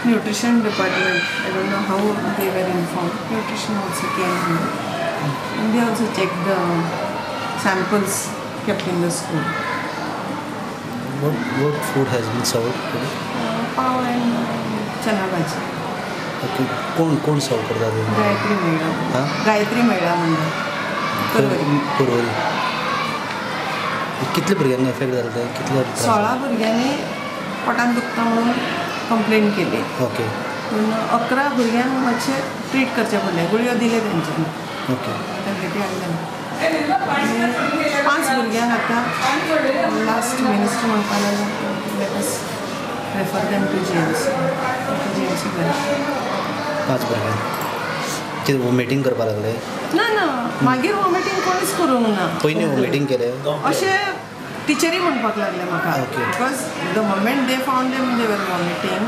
Nutrition department, I don't know how they were informed. Nutrition also came here and they also checked the samples kept in the school. What food has been served today? Pav and chana bhaji. Okay. कोण सर्व करता? Gayatri Mahila. Gayatri Mahila Mandal, Porvorim. कितले भुरग्यांक effect जाले ते? कितले? 16 भुरग्यांनी पोटान दुखता म्हणून कंप्लेन केली. ओके. पूण 11 भुरग्यांक मातशें ट्रीट करचें पडलें, गुळयो दिले तेंच्यांनी. ओके. टॅबलेटी हाडले. 5 भुरग्यांक आतां लास्ट मिनिस्टर म्हणपाक लागलो, let us refer them to GMC. GMC बरें. 5 भुरग्यांक कितें वॉमिटींग करपाक लागले? ना ना, मागीर वॉमिटींग कोणीच करूंक ना. पयलीं वॉमिटींग केलें अशें टिचरी म्हणपाक लागले म्हाका. Because the moment they found them they were vomiting,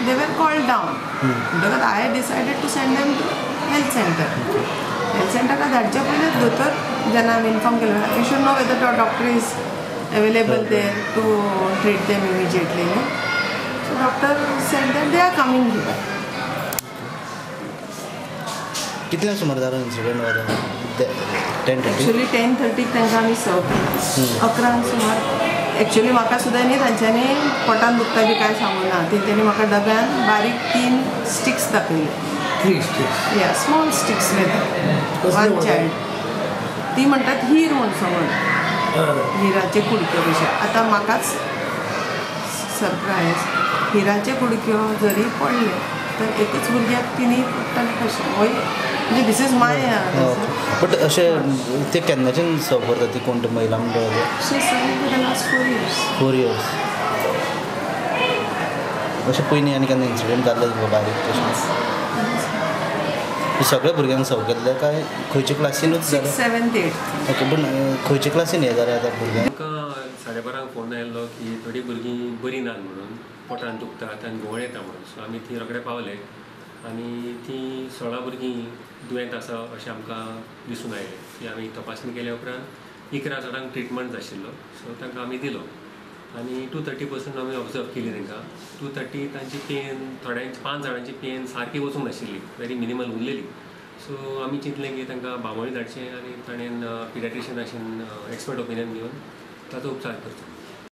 they were called down. म्हणटकच I decided to send them to health centre. Health सेंटराक धाडचे पयलीं दोतोर जेन्ना आमी इन्फॉर्म केलें, you should know whether the doctor is available there to treat them immediately. न्हू, so doctor said that they are coming here. कितल्या सुमार जालो incident? 10:30. Actually 10:30 तांकां आमी सर्व केला. 11 सुमार एक्चुअली म्हाका सुद्दां न्ही तांच्यांनी पोटान दुखता बी कांय सांगूं ना. तेंच्यांनी म्हाका डब्यान बारीक 3 स्टिक्स दाखयले. 3 sticks? या, small sticks with one child. ती म्हणटात हीर म्हूण समज, हिराचे कुडक्यो कशे. आतां म्हाकाच सरप्रायज, हिराचे कुडक्यो जरी पडले तर एकच भुरग्याक तिनूय पडटले कशें? वय म्हणजे this is my. But अशें ते केन्नाच्यान सर्व करता ती कोण महिला मंडळ? Last 4 years. 4 years. अशें पयलीं आनी केन्ना इन्सिडंट जाल्ले बारीक तशें? सगळ्या भुरग्यांक सर्व केल्ले काय खंयच्या क्लासीनूच जालें? 6, 7, 8. ओके, पूण खंयच्या क्लासीन हें जालें आतां भुरग्यांक? आमकां 12:30 फोन आयिल्लो की थोडीं भुरगीं बरीं नात म्हणून, पोटान दुखतात आनी घुंवळ येता म्हणून. सो आमी थंय रोखडे पावले आनी तीं 16 भुरगीं दुयेंत आसा अशें आमकां दिसून आयलें. ती आमी तपासणी केल्या उपरांत 11 जाणांक ट्रिटमेंट जाय आशिल्लो, सो तांकां आमी दिलो. आनी 2:30 पसून आमी ऑब्जर्व केली तांकां. 2:30 तांची पेन, थोड्यांची 5 जाणांची पेन सारकी वचूंक नाशिल्ली, व्हेरी मिनिमल उरलेली. सो आमी चिंतलें की तांकां बांबोळी धाडचें आनी ताणें पिडियाट्रिशियनाशीन एक्सपर्ट ओपिनियन घेवन ताचो उपचार करचो.